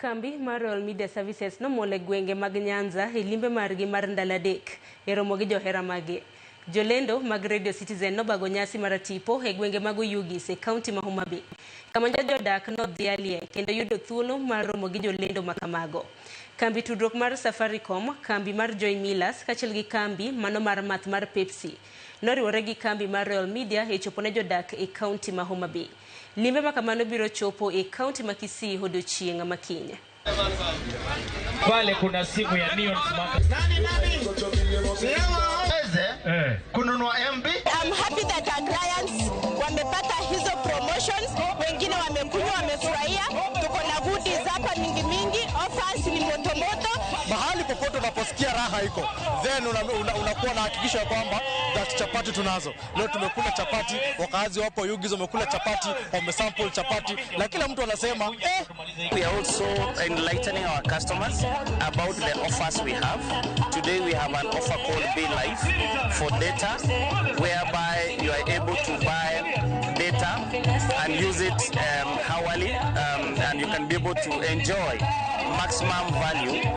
Kambi mar Royal Media Services nomol e gwenge mag Nyanza e limbe margi mar ndalo 3 e romo gi johera mage. Jolendo mag Radio Citizen nobago nyasi mar tipo e gwenge mag Oyugis e kaunti ma Homa Bay, kama jodak nodhialie kendo yudo thuolo mar romo gi jolendo makamago. Kambi tudruok mar Safaricom, kambi mar Joy Millers kaachiel gi kambi mano mar math mar Pepsi noriwore gi kambi mar Royal Media e chopo ne jodak e kaunti ma Homa Bay. Limbe makamano biro chopo e kaunti ma Kisii odiochieng' ma kiny. Pale kuna simu ya Neon Smart. Nani nani? Weze kununua MB. I'm happy that our clients wamepata hizo promotions, wengine wamekunywa wamefurahia. Tuko na goodies hapa mingi mingi, offers ni moto moto. Mahali popote unaposikia raha iko, then unakuwa una na hakikisho ya kwamba that chapati tunazo. Leo tumekula chapati, wakazi wapo Oyugis wamekula chapati, wamesample chapati na kila mtu anasema eh. We are also enlightening our customers about the offers we have. Today we have an offer called Be Life for data, whereby you are able to buy data and use it hourly, and you can be able to enjoy maximum value.